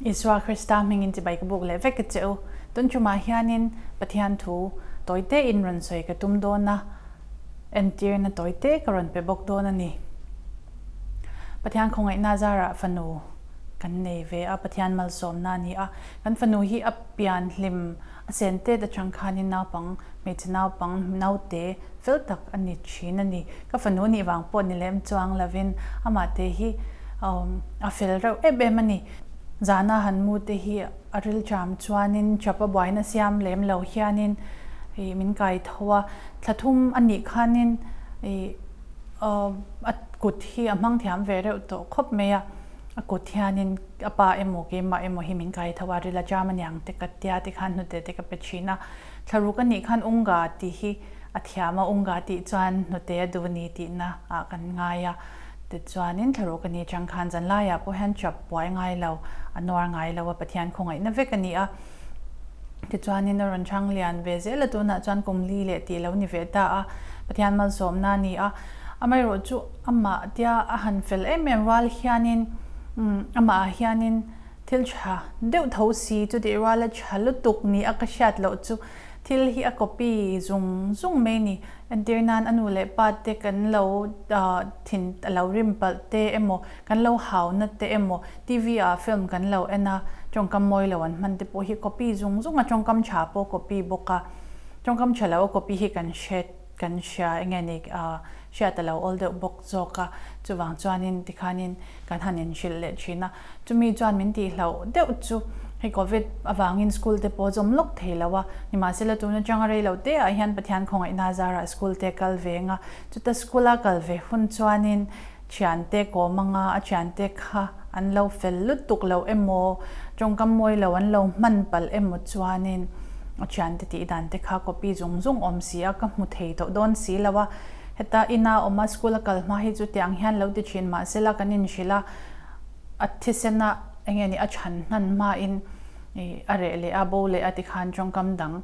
Isua Krista hmingin chibai ka buk leh vek a che u. Tun tumah hianin Pathian thu tawite in rawn sawi ka tum dawn a, entirna tawite ka rawn pe bawk dawn a ni. Pathian khawngaihna zarah fanu kan nei ve a, Pathian malsawmna a ni a. Kan fanu hi a pian hlim a chen tet atang khanin naupang, hmeichhe naupang, naute fel tak a ni thin a ni. Ka fanu nih vang pawh ni lem chuang lovin amah te hi a fel reuh em em a ni. Zana han mu te hi a rilṭam chuanin chapa buaina siam lem lo hianin ih min kai tho a. Thla thum a nih khanin ih a kut hi a hmang thiam ve reuh tawh khawp mai a. A kut hianin a pa emaw keimah emaw hi min kai tho a, ril a ṭam a niang te ka tia tikhan hnute te ka pe ṭhin a. Thla ruk a nih khan Unga tih hi a thiam a, Unga tih chuan hnute a duh ni tihna ah kan ngai a. Tichuanin thla ruk a nih chang khan zan laiah pawh hian chap buai ngai lo, a nuar ngai lo a, Pathian khawngaihna vek a ni a. Tichuanin a rawn chang lian ve zel a, tunah chuan kum li leh tih lo ni ve ta a, Pathian malsawmna a ni a. Amaherawh chu amah tia a han fel em em rual hianin amah ah hianin thil tha deuh tho si chutih ruala tha lutuk ni a ka hriat loh chu thil hi a copy zung zung mai a ni. Entir nan a nu leh pa te kan lo thin a lo rim palh te emaw kan lo hau na te emaw TV ah film kan lo en a tawngkam mawi lo an hman te pawh hi copy zung zung a tawngkam tha pawh copy bawk a tawngkam tha lo a copy hi kan hre kan hria enge ni hriat a lo awl deuh bawk zawk a chuvang chuanin tikhanin kan han inhrilh leh thin a, chumi chuan min tihloh deuh chu hei covid avangin school te pawh zawm lawk thei lo a, nimahsela tun atanga rei lo te ah hian Pathian khawngaihna zarah school te kal ve anga, chuta school a kal ve hun chuanin thiante kawm anga a thiante kha an lo fel lutuk lo emaw tawngkam mawi lo an lo hman palh emaw chuanin a thiante tih dan te kha copy zung zung awm si a, ka hmu thei tawh dawn si lo a. Heta ina awma school a kal hma hi chu tiang hian lo ti thin mahsela kan inhrilh a, a thisena eng nge ni a chhan hnan hmain ih a reh leh a bo leh a tikhan tawngkam dang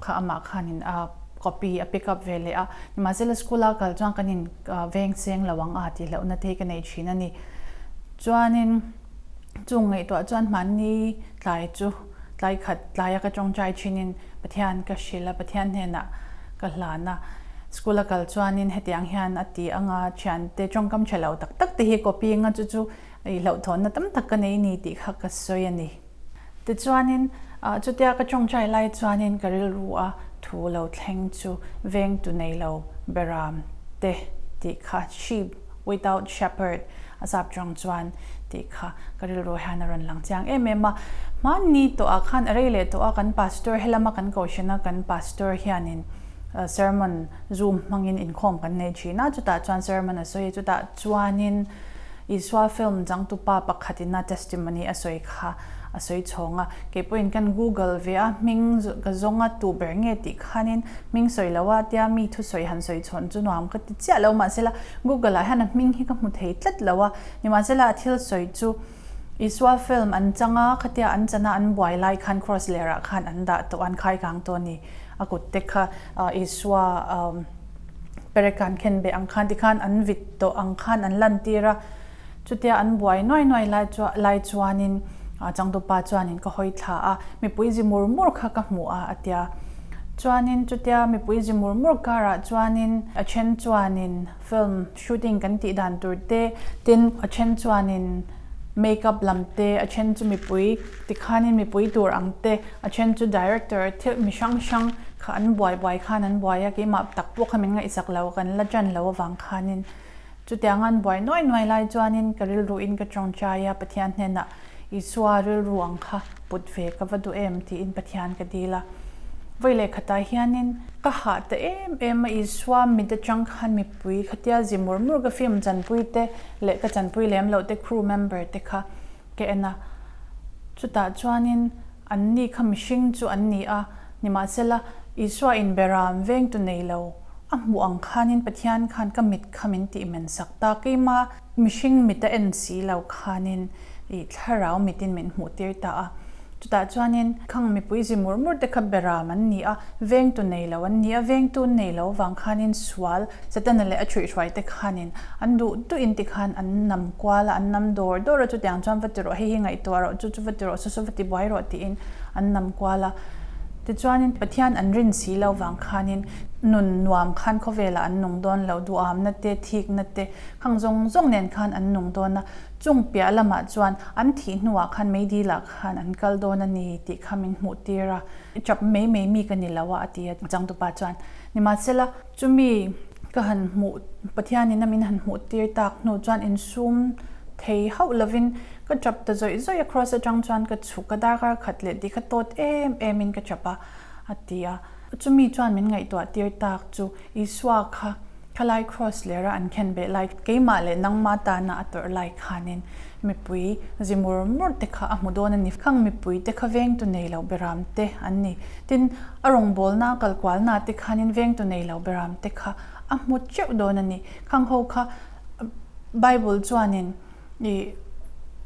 kha amah khanin a copy a pick up ve leh a, nimahsela school a kal chuan kan in veng seng lo ang a tih hlauhna te hi ka nei thin a ni. Chuanin chung ngaihtuah chuan hmanni tlai chu tlai khat tlaia ka tawngtai thinin Pathian ka hrilh a, Pathian hnenah ka hlan a. School a kal chuanin hetiang hian a ti anga thiante tawngkam tha lo tak tak te hi copy anga chu chu i hlauhthawnna tam tak ka nei ni tih kha ka sawi a ni. Tichuanin chutia ka tawngtai lai chuanin ka rilru a thu lo thleng chu vengtu nei lo beram te tih kha sheep without shepherd a zap chang chuan tih kha ka rilru hian a rawn lang chiang em em a. Hmanni tawhah khan a rei leh tawh a kan pastor helama kan kohhran a kan pastor hianin sermon zoom hmangin inkhawm kan nei thin a, chutah chuan sermon a sawi a, chutah chuanin Isua film changtupa pakhatin a testimony a sawi kha a sawi chhawng a, kei pawhin kan google ve a, hming ka zawng a tu ber nge tih khanin hming sawi lo a tia mi thusawi han sawi chhawn chu nuam ka ti chiah lo mahsela google ah hian a hming hi ka hmu thei tlat lo a, nimahsela a thil sawi chu Isua film an chang a, khatia an chana an buai lai khan cross lerah khan an dah tawh a, an khai kang tawh a ni, a kut te kha Isua perek an khen beh ang khan tikhan an vit tawh ang khan an lantir a, chutia an buai nuai nuai lai chu lai chuanin changtupa chuanin ka hawi thla a, mipui zi mur mur kha ka hmuh a a tia. Chuanin chutia mipui zi mur mur karah chuanin a then chuanin film shooting kan tih dan tur te, tin a then chuanin make up lam te, a then chu mipui tikhanin mipui tur ang te, A then chu director thil mi hrang hrang kha an buai buai khan an buai a, keimah tak pawh kha min ngaihsak lo, kan la ṭan lo avang khanin chutiang an buai nuai nuai lai chuanin ka rilruin ka tawngtai a, Pathian hnenah Isua rilru ang kha put ve ka va duh em tiin Pathian ka dil a. Vawi leh khatah hianin ka hah ta em em a, Isua mit atang khan mipui khatia zi mur mur ka film chanpui te leh ka chanpui lem loh te crew member te kha ka en a, chutah chuanin An ni kha mihring chu an ni a, nimahsela, Isua in beram vengtu nei lo a hmuh ang khanin Pathian khan ka mit kha min tih men sak ta, keima mihring mit a en si lo khanin i thlarau mitin min hmuh tir ta a. Chutah chuanin khang mipui zi mur mur te kha beram an ni a, vengtu nei lo an ni a, vengtu nei lo vang khanin sual Setana leh a ṭhuihhruai te khanin an duh duhin tikhan an nam kual a, an nam dawr dawr a, chutiang chuan va ti rawh, hei hi ngaihtuah rawh, chu chu va ti rawh, saw saw va ti buai rawh tiin an nam kual a. Tichuanin Pathian an rin si lo vang khanin nun nuam khan khawvelah an nung dawn lo, duhamna te, thikna te, khang zawng zawng nen khan an nung dawn a. Chung piah lamah chuan an thih hnuah khan meidilah khan an kal dawn a ni tih kha min hmuh tir a, ṭap mai mai mi ka ni lo a, a ti a changtupa chuan. Nimahsela, chumi ka han hmuh, Pathianin a min han hmuh tir tak hnu chuan insum thei hauh lovin ka ṭap ta zawih zawih a, kraws aṭang chuan ka chhuk a, darkar khat leh tih kha tawt em emin ka ṭap a, a ti a. Chumi chuan min ngaihtuah tir tak chu Isua kha Khalai Kraws lera an khen beh lai, keimah leh nangma tana a tawrh lai khanin mipui zi mur mur te kha a hmu dawn a ni. Khang mipui te kha vengtu nei lo beram te an ni. Tin, a rawngbawlna kal kualna te khanin vengtu nei lo beram te kha a hmu teuh dawn a ni. Khang ho kha Bible chuanin I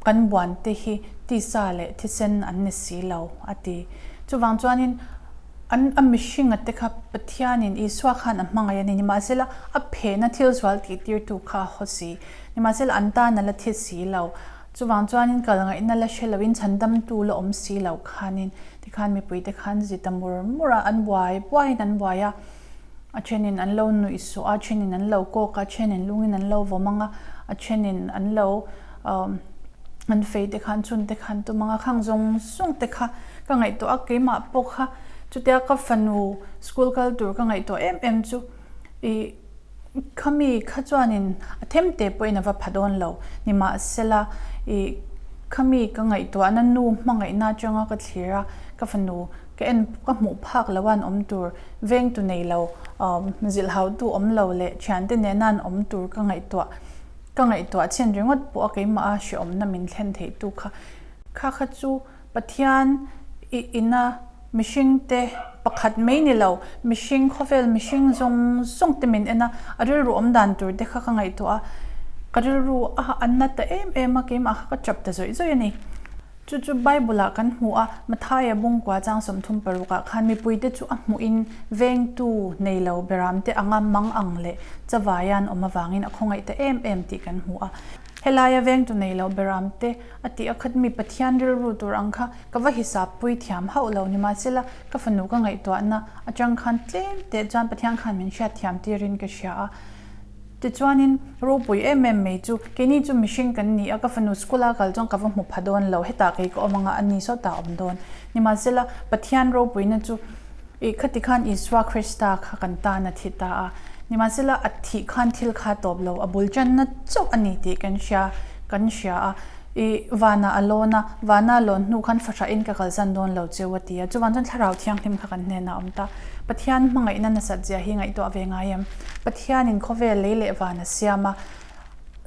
kan buan te hi tisa leh thisen an ni si lo, a ti. Chuvang chuanin an a mihringa te kha Pathianin Isua khan a hmangaih a ni. Nimahsela a phehna thil sual tih tirtu kha a haw si. Nimahsela an tan a la thi si lo. Chuvang chuanin kal ngaihna la hre loin chhandamtu la awm si lo khanin tikhan mipuite khan zi ta mur mur a, an buai buaiin an buai a. A thenin an lo nuih suh a, a thenin an lo kawk a, a thenin lungin an lo vawm ang a, a thenin an lo an fei te khan chhun te khan tum ang a, khang zawng zawng te kha ka ngaihtuah a, keimah pawh kha chutia ka fanu school kal tur ka ngaihtuah em em chu ih Khami kha chuanin a them te pawhin a va pha dawn lo. Nimahsela, ih, khami ka ngaihtuahna nu hmangaihna atanga ka thlir a, ka fanu ka en ka hmuh phak lo a an awm tur, vengtu nei lo, zilhhautu awm lo leh thiante nena an awm tur ka ngaihtuah, ka ngaihtuah chhin ringawt pawh a keimah a hrehawmna min thlen theihtu kha. Kha kha chu Pathian i ina mihringte pakhat mai ni lo, mihring khawvel mihring zawng zawng te min en a, a rilru awm dan tur te kha ka ngaihtuah a, ka rilru a an na ta em em a, keimah kha ka chap ta zawih zawih a ni. Chu chu Bible ah kan hmu a, Mathaia bungkua chang 36 ah khan mipuite chu a hmuhin vengtu nei lo beramte anga mang ang leh chavaia an awm avangin a khawngaih ta em em tih kan hmu a. Helaia vengtu nei lo beramte a tih a khat mi Pathian rilru tur ang kha ka va hisap pui thiam hauh lo nimahsela ka fanu ka ngaihtuahna atang khan tlem teh chuan Pathian khan min hriat thiam tirin ka hria a. Tichuanin ropui em em mai chu keini chu mihring kan ni a, ka fanu school a kal chuan ka va hmu pha dawn lo, hetah kei ka awm anga a ni sawtah a awm dawn. Nimahsela Pathian ropuina chu Ih, khati khan Isua Krista kha kan tan a thi ta a. Nimahsela, a thih khan thil kha tawp lo, a bul channa chauh a ni tih kan hria, kan hria a. Ih, vanah a lawn a, vana a lawn hnu khan fahrahin ka kalsan dawn lo cheu a ti a. Chuvang chuan Thlarau Thianghlim kha kan hnenah a awm ta. Pathian hmangaihna nasat zia hi ngaihtuah ve ngai em? Pathianin khawvel lei leh van a siam a,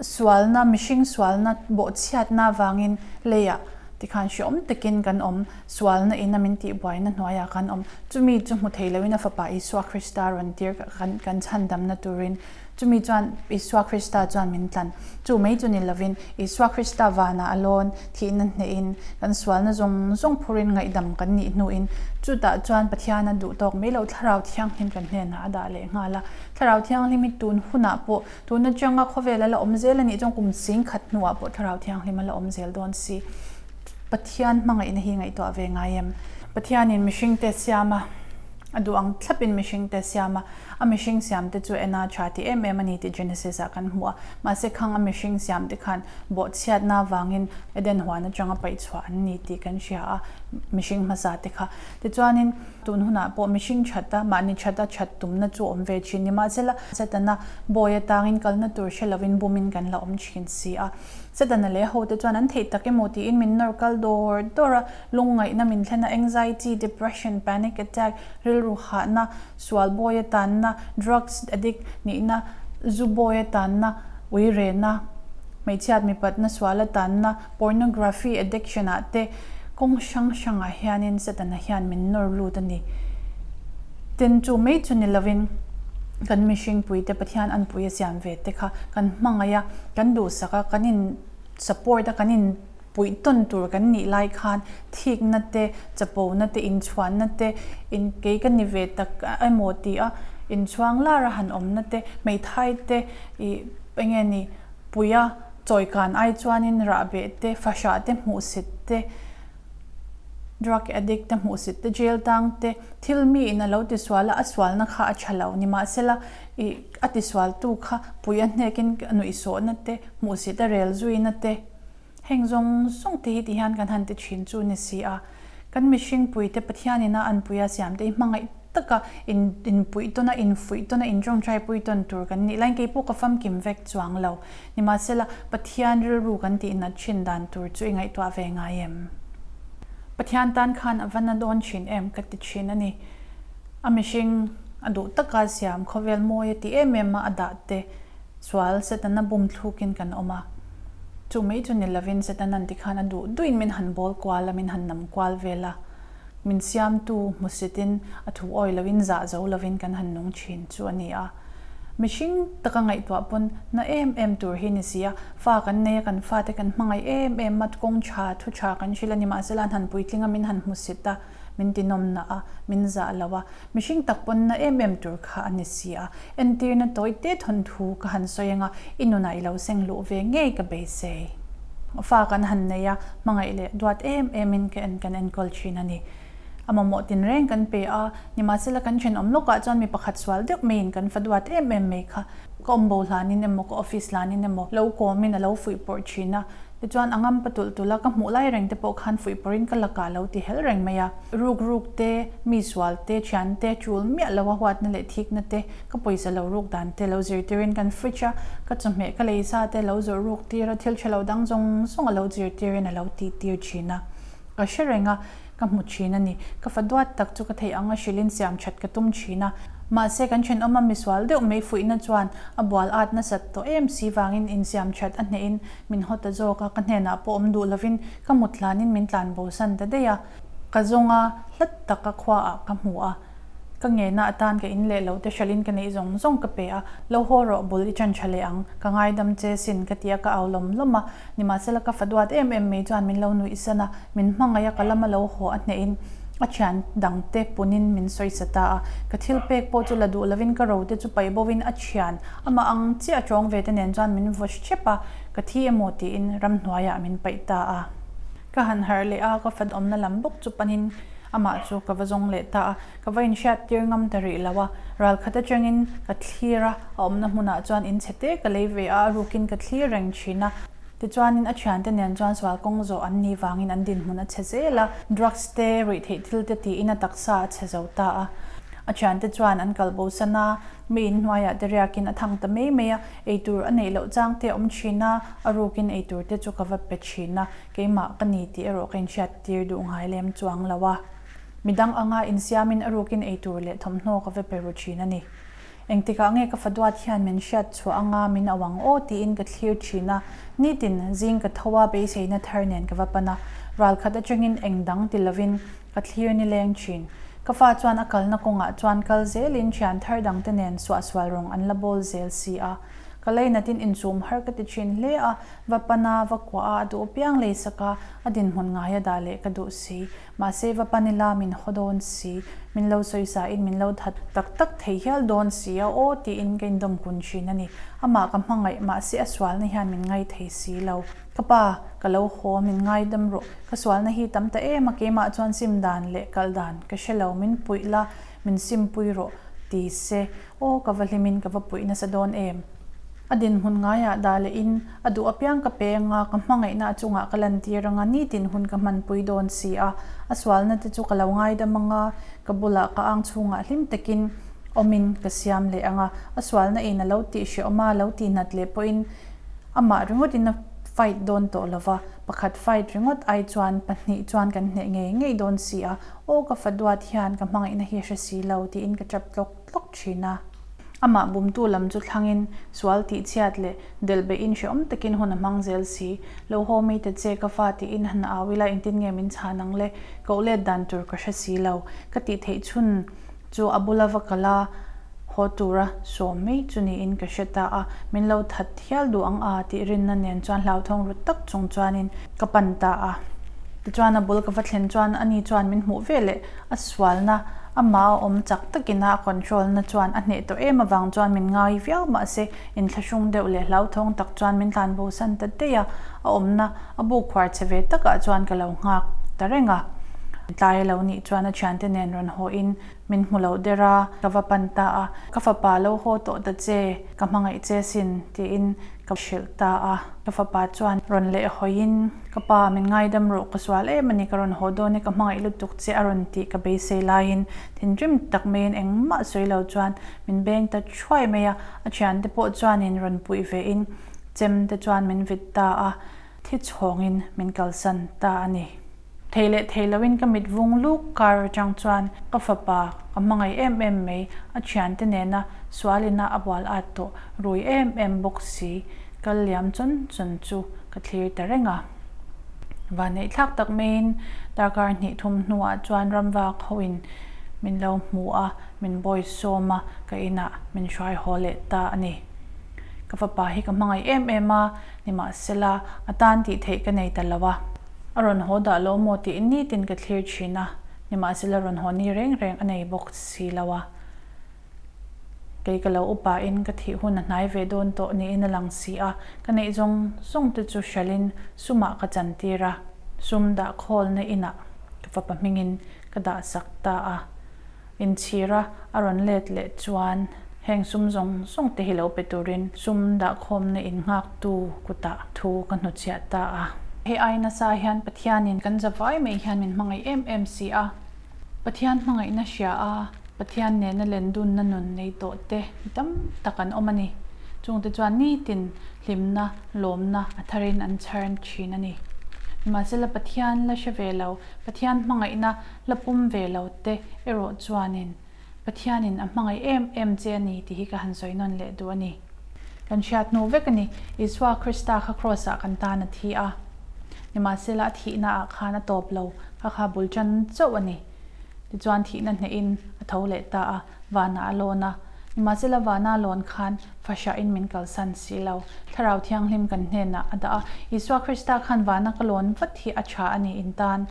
sualna, mihring sualna bawhchhiatna avangin leiah tikhan hreawm takin kan awm. Sualna in a min tihbuaina hnuaiah kan awm. Chumi chu hmu thei loin a Fapa Isua Krista rawn tir kan kan chhandamna turin chumi chuan Isua Krista chuan min tlan. Chu mai chu ni lovin Isua Krista vanah a lawn thihna hnehin kan sualna zawng zawng phurin ngaihdam kan nih hnuin chutah chuan Pathian a duh tawk mai lo Thlarau Thianghlim kan hnenah a dah leh nghal a. Thlarau Thianghlim hi tun hunah pawh tun atanga khawvel a la awm zel a nih chuan kum singkhat hnuah pawh Thlarau Thianghlim a la awm zel dawn si. Pathian hmangaihna hi ngaihtuah ve ngai em? Pathianin mihringte siam a, a duh ang thlapin mihringte siam a, a mihring siamte chu en a tha ti em em a ni tih Genesis ah kan hmu a. Mahse khang a mihring siamte khan bawhchhiatna avangin Eden huan atanga paihchhuah an ni tih kan hria a, mihring hmasa te kha. Tichuanin tun hunah pawh mihring that a, mahni that a that tumna chu awm ve thin. Nimahsela, Setana bawi atangin kalna tur hre lovin bumin kan la awm thin si a. Setana leh hote chuan an theih tak emaw tiin min nawr kal dawr dawr a, lungngaihna min thlen a, anxiety, depression, panic attack, rilru hahna, sual bawi atanna, drugs addict nihna, zu bawi atanna, uirehna, hmeichhiat mipatna sual atanna, pornography addiction ah te kawng hrang hrangah hianin Setana hian min nawr lut a ni. Tin, chu mai chu ni lovin kan mihring puite Pathian anpui a siam ve te kha kan hmangaih a, Kan duhsak a, kan in support a, kan in Puih tawn tur kan nih lai khan thikna te, chapona te, inchhuanna te, in kei ka ni ve tak emaw ti a inchhuang lar a han awmna te, hmeithai te ih eng nge ni puia chawikan ai chuanin rahbeh te, fahrah te hmuhsit te, drug addict te hmuhsit te, jail tang te, thil mi in a lo tisual a, a sualna kha a tha lo nimahsela ih a tisualtu kha puia hnekin nuihsawhna te, hmuhsit a rel zuina te. Heng zawng zawng te hi ti hian kan han ti thin chu ni si a, kan mihring puite Pathianin a anpuia siamte hi hmangaih taka in inpuih tawn a, infuih tawn a, intawngtai pui tawn tur kan nih laiin keipawh ka famkim vek chuang lo. Nimahsela, Pathian rilru kan tihnat thin dan tur chu i ngaihtuah ve ngai em? Pathian tan khan a va na dawn thin em ka ti thin a ni. A mihring a duh taka siam khawvel mawi a ti em em a, a dah te Sual Setana bum thlukin kan awm a, chu mai chu ni lovin Setana'n tikhan a duh duhin min han bawl kual a, min han nam kual vel a, min siamtu hmusitin a thu awi loin zah zo lovin kan han nung thin chu a ni a. Mihring taka ngaihtuah pawn na em em tur hi ni si a, fa kan nei a, kan fate kan hmangaih em em a, kawng tha, thu tha kan hrilh a ni, mahsela an han puitling a, min han hmusit a, min tinawmna a, min zah lo a, mihring tak pawn na em em tur kha a ni si a. Entirna tawi te thawnthu ka han sawi anga i nunah i lo seng luh ve ngei ka beisei. Fa kan han nei a, hmangaih leh duat em emin ka en kan enkawl thin a ni. A mamawh tinreng kan pe a, nimahsela kan thenawm lawkah chuan mi pakhat sual deuh maiin kan fa duat em em mai kha. Ka awmbo hlanin emaw ka office hlanin emaw lo kawmin a lo fuihpawrh thin a, Tichuan a ngampa tulh tulh a, ka hmuh lai reng te pawh khan fuihpawrhin ka lakah lo ti hel reng mai a. Ruk ruk te, mi sual te, thian te, tul miah lo a huatna leh thikna te, ka pawisa lo ruk dan te lo zirtirin kan fridge a, ka chawhmeh ka lei sa te lo zawrh ruk tir a, thil tha lo dang zawng zawng a lo zirtirin a lo tih tir thin a. Ka hre reng a, ka hmu thin a ni. Ka fa duat tak chu ka theih ang a hrilhin siam that ka tum thin a. Mahse kan thenawma misual deuh mai fuihna chuan a bual at nasat tawh em si vangin insiam that a hnehin min haw ta zawk a, ka hnenah pawh awm duh lovin ka mut hlanin min tlan bosan ta daih a. Ka zawng a, hlat taka khuaah ka hmu a. Ka ngena atan ka in leh lo te hralhin ka neih zawng zawng ka pe a, lo haw rawh bul i chan tha leh ang, ka ngaidam che sin ka ti a ka au lawm lawm a, nimahsela ka fa duat em em mai chuan min lo nuih san a, min hmangaih a ka lama lo haw a hnehin a thian dang te punin min sawisa ta a, ka thil pek pawh chu la duh lovin ka ro te chu paih bo in a thian amah ang chiah a tawng ve te nen chuan min vaw hrep a, ka thi emaw tiin ramhnuaiah min paih ta a. Ka han harh leh a, ka fat awmna lam bawk chu panin amah chu ka va zawng leh ta a, ka va inhriat tir ngam ta rih lo a, ral khat atangin ka thlir a, a awmna hmunah chuan in chhe te ka lei ve a, a rukin ka thlir reng thin a, tichuanin a thiante nen chuan sual kawng zawh an nih vangin an dinhmun a chhe zel a, drugs te, ruihtheih thil te tiin a taksa a chhe zo ta a, a thiante chuan an kal bosan a, mi inhnuaiah te riakin a thang ta mai mai a, eitur a neih loh chang te a awm thin a, a rukin eitur te chu ka va pe thin a, keimah ka ni tih erawh ka inhriat tir duh ngai lem chuang lo a. Midang anga insiamin a rukin eitur leh thawmhnaw ka va pe ru thin a ni. Engtikah nge ka fa duat hian min hriat chhuah anga min au ang aw tiin ka thlir thin a, nitin zing ka tho a beiseina thar nen ka va pan a, ral khat atangin eng dang ti lovin ka thlir nileng thin. Ka fa chuan a kalna kawngah chuan kal zelin thian thar dangte nen suahsual rawng an la bawl zel si a. Ka leinatin inchum har ka ti thin hle a, va pan a, va kuah a, a duh apiang lei sak a, a dinhmun ngaia dah leh ka duh si. Mahse va pan ila min haw dawn si, min lo sawisa in min lo that tak tak thei hial dawn si a aw tiin ka indawm kun thin a ni. Amah ka hmangaih mahse a sualna hian min ngai thei si lo. Ka pa, ka lo haw, min ngaidam rawh. Ka sualna hi tam ta em a, keimah chuan sim dan leh kal dan ka hre lo, min puih la, min simpui rawh ti se, aw ka va hlimin ka va puih nasa dawn em? A dinhmun ngaiah dah lehin a duh apiang ka pe anga, ka hmangaihna a chungah ka lantir anga, nitin hun ka hmanpui dawn si a, a sualna te chu ka lo ngaidam anga, ka bulah ka ang chhungah hlim takin awmin ka siam leh anga, a sualna in a lo tih hrehawm a, lo tihnat leh pawhin amah ringawtin a fight dawn tawh lova, pakhat fight ringawt ai chuan pahnih chuan kan hneh ngei ngei dawn si a, aw ka fa duat hian ka hmangaihna hi a hre si lo tiin ka tap tlawk tlawk thin a. Amah bumtu lam chu thlangin sual tihchhiat leh delh beihin hrehawm takin hun a hmang zel si. Lo haw mi ta che ka fa tiin han au ila engtin nge min chhan ang le? Koh let dan tur ka hre si lo. Ka tih theih chhun chu a bula va kal a. Haw tura sawm mai chu niin ka hre ta a, min lo that hial duh ang a tih rinna nen chuan hlauthawng ru tak chung chuanin ka pan ta a. Tichuan a bul ka va thlen chuan ani chuan min hmuh ve leh a sualna amah a awm chak takin a control na chuan a hneh tawh em avang chuan min ngai viau mahse inthlahrung deuh leh hlauthawng tak chuan min tlan bo san ta daih a, a awmna a buk khuar che ve takah chuan ka lo nghak ta reng a. Tlai a lo nih chuan a thiante nen rawn haw in Min hmu lo der a, ka va pan ta a, ka fapa lo haw tawh ta che, ka hmangaih che sin, tiin ka hrilh ta a. Ka fapa chuan rawn leh hawiin, Ka pa, min ngaidam rawh, ka sual em a ni, ka rawn haw dawn e, ka hmangaih lutuk che a rawn tih ka beisei laiin thinrim tak maiin engmah sawi lo chuan min beng ta thuai mai a, a thiante pawh chuanin rawn puih vein chem te chuan min vit ta a, thi chhawngin min kalsan ta a ni. Thei leh thei loin ka mit vung luk kar atang chuan ka fapa ka hmangaih em em mai, a thiante nena sualina a bual at tawh rui em em bawk si, kal liam chawn chawn chu ka thlir ta reng a. Vanneih thlak tak maiin darkar hnih thum hnuah chuan ramvak hoin min lo hmu a, min bawi sawm a, ka inah min hruai haw leh ta a ni. Ka fapa hi ka hmangaih em em a, nimahsela a tan tih theih ka nei ta lo a. A rawn haw dah lo maw tih nitin ka thlir thin a, nimahsela rawn haw ni reng reng a nei bawk si lo a. Kei ka lo upa in ka thih hun a hnai ve dawn tawh niin a lang si a, ka neih zawng zawng te chu hralhin sumah ka chantir a, sum dah khawlna inah ka fapa hmingin ka dah sak ta a. Inchhira a rawn let leh chuan heng sum zawng zawng te hi lo pe turin sum dahkhawmna innghaktu kutah thu ka hnuchhiah ta a. Hei ai nasa hian Pathianin kan zavai mai hian min hmangaih em em si a. Pathian hmangaihna hria a, Pathian nena lendunna nun nei tawh te mi tam tak an awm a ni. Chungte chuan nitin hlimna, lawmna a tharin an chhar thin a ni. Nimahsela Pathian la hre ve lo, Pathian hmangaihna La pum ve lo te erawh chuanin Pathianin a hmangaih em em che a ni tih hi ka han sawi nawn leh duh a ni. Kan hriat hnu vek a ni, Isua Krista kha Kraws-ah kan tan a thi a. Nimahsela a thihnaah khan a tawp lo, kha kha bul tan chauh a ni. Tichuan thihna hnehin a tho leh ta a, vanah a lawn a. Nimahsela vana lawn khan fahrahin min kalsan si lo. Thlarau Thianghlim kan hnenah a dah a. Isua Krista khan vana ka lawn vat hi a tha a ni in tan.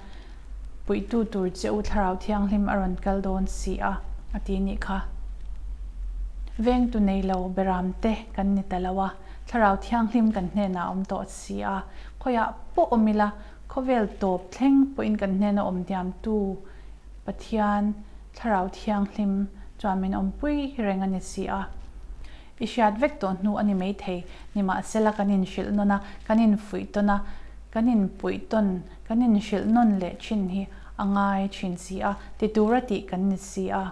Puihtu tur che u Thlarau Thianghlim a rawn kal dawn si a, a ti nih kha. Vengtu nei lo beram te kan ni ta lo a, Thlarau Thianghlim kan hnenah a awm tawh si a, khawiah pawh awm ila, khawvel tawp thleng pawhin kan hnena awm diamtu Pathian Thlarau Thianghlim chuan min awmpui reng a ni si a. I hriat vek tawh hnu a ni maithei, nimahsela kan inhrilh nawn a, kan infuih tawn a, kan inpuih tawn, kan inhrilh nawn leh thin hi a ngai thin si a, ti tura tih kan ni si a.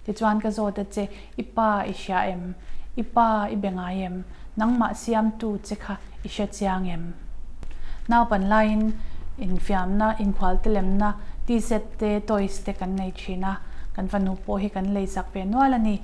Tichuan ka zawt a che, i pa i hria em? I pa i be ngai em? Nangmah siamtu che kha i hre chiang em? Naupan laiin infiamna, inkhualtelemna, t-set te, toys te kan nei thin a, kan fanu pawh hi kan leisak ve nual a ni.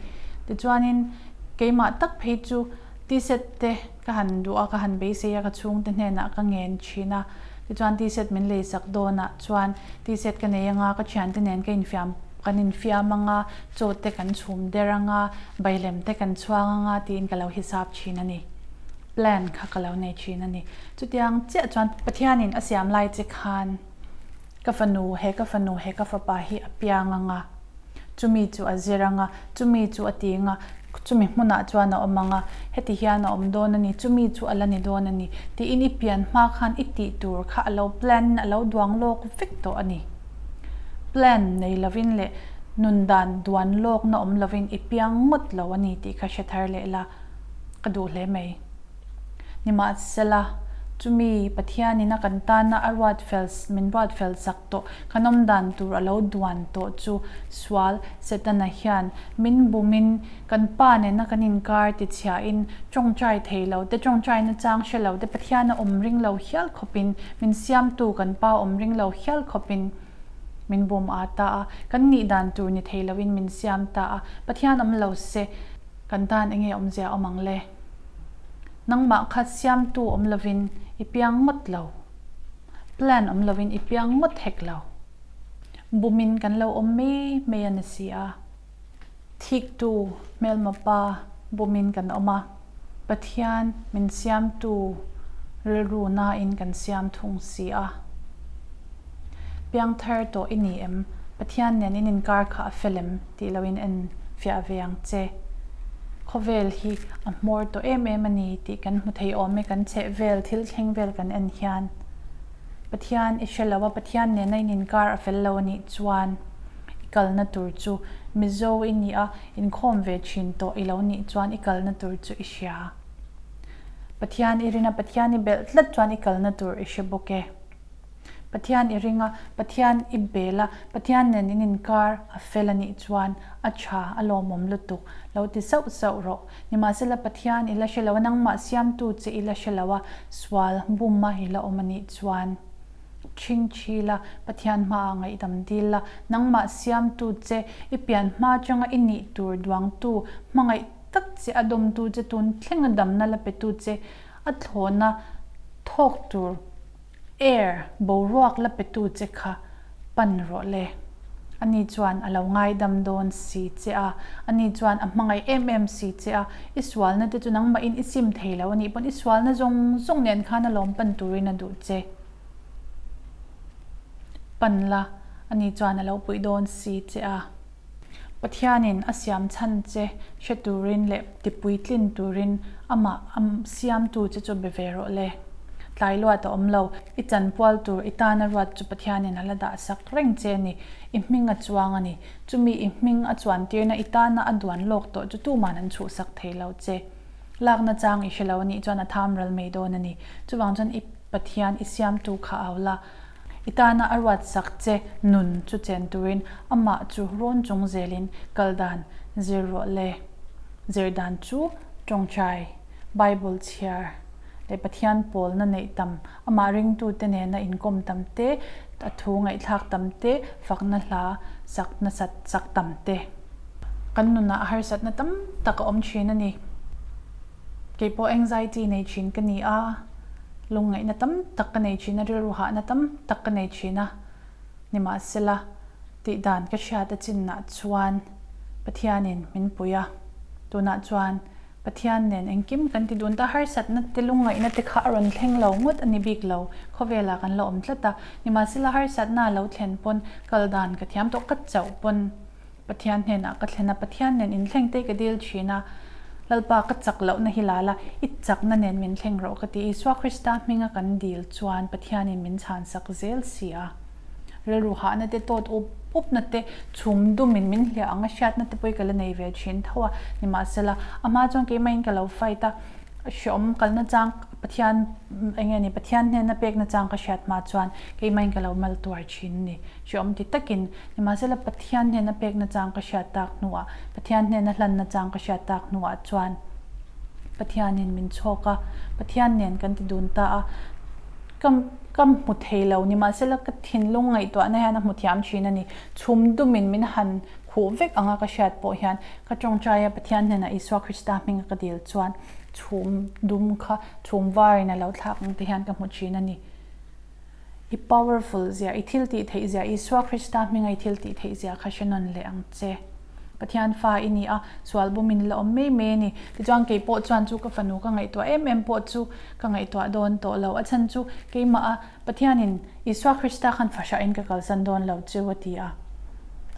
Tichuanin keimah tak phei chu t-set te ka han duh a, ka han beisei a, ka chhungte hnenah ka ngen thin a. Tichuan t-set min leisak dawnah chuan t-set ka nei anga, ka thiante nen ka infiam kan infiam anga, chaw te kan chhum der anga, bailem te kan chhuang anga tiin ka lo hisap thin a ni. Plan kha ka lo nei thin a ni. Chutiang chiah chuan Pathianin a siam lai che khan ka fanu he ka fanu he ka fapa hi a piang anga, chumi chu a zir anga, chumi chu a ti anga, chumi hmunah chuan a awm anga, heti hian a awm dawn a ni, chumi chu a la ni dawn a ni tiin i pian hma khan i tih tur kha a lo plan in a lo duang lawk vek tawh a ni. Plan nei lovin leh nun dan duan lawkna awm lovin i piang ngawt lo a ni tih kha hre thar leh la ka duh hle mai. Nimahsela, chumi Pathianin a kan tana a ruat fel, min ruat fel sak tawh, kan awm dan tur a lo duan tawh chu sual Setana hian min bumin kan pa nena kan inkar tichhiahin tawngtai thei lo te, tawngtaina chang hre lo te, Pathiana awm ring lo hial khawpin, min siamtu kan pa awm ring lo hial khawpin min bum a ta a, kan nih dan tur ni thei loin min siam ta a, Pathian awm lo se kan tan enge awmzia awm ang le? Nangmah kha siamtu awm lovin i piang ngawt lo. Plan awm lovin i piang ngawt hek lo. Bumin kan lo awm mai mai a ni si a. Thiktu hmelma pa bumin kan awm a, Pathian min siamtu rilru nain kan siam thung si a. Piangthar tawh i ni em? Pathian nen in inkar kha a fel em tih loin en fiah ve ang che. Khawvel hi a hmawr tawh em em a ni tih kan hmu thei awm e kan chheh vel thil thleng vel kan en hian. Pathian i hre lo a, Pathian nena in inkar a fel lo a nih chuan i kalna tur chu Mizo i nih a, inkhawm ve thin tawh i lo nih chuan i kalna tur chu i hria. Pathian i rin a, Pathian i belh tlat chuan i kalna tur i hre bawk e. Pathian i ring a, Pathian i bel a, Pathian nen in inkar a fel a nih chuan a tha, a lawmawm lutuk. Lo ti sauh sauh rawh. Nimahsela Pathian i la hre lo a, nangmah siamtu che i la hre lo a, sual buma i la awm a nih chuan ṭhing ṭhi la, Pathian hmaah ngaihdam dil la, nangmah siamtu che i pian hma atanga i nih tur duangtu hmangaih tak che a dawmtu che tun thlenga damna la petu che a thlawhna thawk tur Air, boruak la petu che kha pan rawh le. Ani chuan a lo ngaidam dawn si che a, ani chuan a hmangaih em em si che a, i sualna te chu nangmahin i sim thei lo a nih pawn i sualna zawng zawng nen khan a lawm pan turin a duh che. Pan la, ani chuan a lo puih dawn si che a. Pathianin a siam chhan che hre turin leh tipuitlin turin amah a siamtu che chu be ve rawh le. Tlai luat a awm lo, i chanpual tur i tana ruat chu Pathianin a la dah sak reng che a ni, i hming a chuang a ni. Chumi i hming a chuantirna i tana a duan lawk tawh chu tuman an chhuhsak thei lo che. Lakna chang i hre lo a nih chuan a tham ral mai dawn a ni. Chuvang chuan i Pathian i siamtu kha au la. I tana a ruatsak che nun chu chen turin amah chu rawn chung zelin kal dan zir rawh le. Zir dan chu tawngtai, Bible chhiar leh Pathian pawlna neih tam, amah ringtute nena inkawm tam te, a thu ngaihthlak tam te, fakna hla sak nasat sak tam te. Kan nunah harsatna tam tak a awm thin a ni. Kei pawh anxiety nei thin ka ni a, lungngaihna tam tak ka nei thin a, rilru hahna tam tak ka nei thin a, nimahsela tih dan ka hriat a chinah chuan Pathianin min pui a, tunah chuan Pathian nen engkim kan ti dun ta, harsatna te lungngaihna te kha a rawn thleng lo ngawt a ni bik lo, khawvelah kan la awm tlat a, nimahsela harsatna a lo thlen pawn kal dan ka thiam tawh ka chauh pawn. Pathian hnenah ka thlen a, Pathian nen inthleng te ka dil thin a, Lalpa ka chak lohna hi la la, i chakna nen min thleng rawh ka ti. Isua Krista hminga kan dil chuan Pathianin min chhansak zel si a. Rilru hahna te, tawt up upna te, chhum dumin min hliah ang a hriatna te pawh hi ka la nei ve thin tho a, nimahsela a hma chuan keimahin ka lo fight a, hreawm kalna chang Pathian eng nge ni Pathian hnena pekna chang ka hriat hma chuan keimahin ka lo mal tuar thin a ni. Hreawm ti takin Nimahsela Pathian hnena pekna chang ka hriat tak hnuah, Pathian hnena hlanna chang ka hriat tak hnuah chuan Pathianin min chhawk a, Pathian nen kan ti dun ta a, ka ka hmu thei lo. Nimahsela ka thinlung ngaihtuahna hian a hmu thiam thin a ni. Chhum dumin min han khuh vek anga ka hriat pawh hian ka tawngtai a, Pathian hnenah Isua Krista hminga ka dil chuan chhum dum kha chhum varin a lo thlak ang te hian ka hmu thin a ni. I powerful zia, i thil tih theih zia, Isua Krista hminga i thil tih theih zia kha hre nawn leh ang che. Pathian fa i ni a, sual bum in la awm mai mai a ni. Tichuan kei pawh chuan chu ka fanu ka ngaihtuah em em pawh chu ka ngaihtuah dawn tawh lo. A chhan chu keimah a Pathianin Isua Krista khan fahrahin ka kalsan dawn lo cheu a ti a.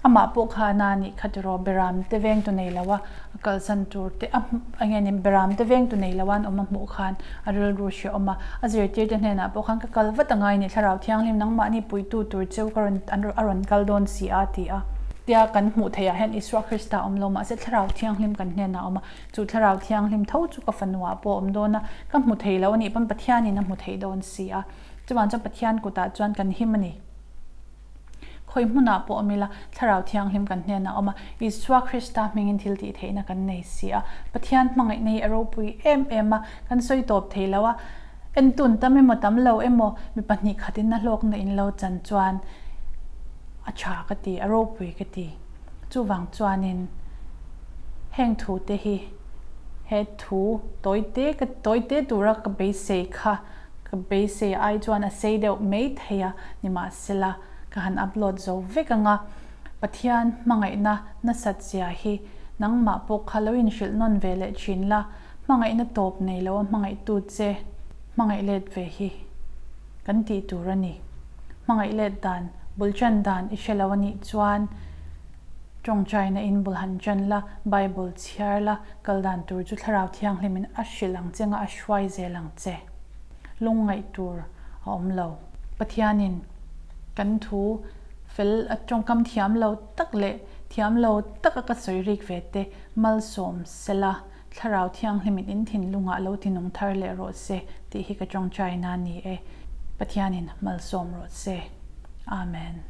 Amah pawh kha a na nih kha tiraw Beram te vengtu nei lo a, a kalsan tur te a eng nge ni Beram te vengtu nei lo a an awm a hmuh khan a rilru hrehawm a, a zirtir te hnenah pawh khan ka kal vat angai ni Thlarau Thianghlim nangmahni puitu tur cheu ka rawn an a rawn kal dawn si a ti a. Tia kan hmuh theih ah hian Isua Krista awm lo mahse Thlarau Thianghlim kan hnenah a awm a, chu Thlarau Thianghlim tho chu ka fanuah pawh a awm dawn a, ka hmu thei lo a nih pawn Pathianin a hmu thei dawn si a, chuvang chuan Pathian kutah chuan kan him a ni. Khawi hmunah pawh awm ila, Thlarau Thianghlim kan hnenah awm a, Isua Krista hmingin thil tih theihna kan nei si a. Pathian hmangaihna hi a ropui em em a, kan sawi tawp thei lo a. Entun tam emaw tam lo emaw mi pahnih khatin a hlawkna in lo chan chuan a tha ka ti, a ropui ka ti. Chuvang chuanin heng thu te hi he thu tawite ka tawite tura ka beisei kha Ka beisei ai chuan a sei deuh mai thei a, nimahsela ka han upload zo vek ang a, Pathian hmangaihna nasat zia hi Nangmah pawh kha lo inhrilh nawn ve leh thin la, hmangaihna tawp nei lo a hmangaihtu che hmangaih let ve hi kan tih tur a ni. Hmangaih let dan, bul chan dan i hre lo a nih chuan tawngtaina in bul han chan la, Bible chhiar la, kal dan tur chu Thlarau Thianghlimin a hrilh ang che nga a hruai zel ang che. Lungngaih tur a awm lo. Pathianin kan thu fel a tawngkam thiam lo tak leh thiam lo taka ka sawi rik ve te malsawm sela Thlarau Thianghlimin in thinlungah lo tinung thar leh rawh se tih hi ka tawngtaina a ni e. Pathianin malsawm rawh se. Amen.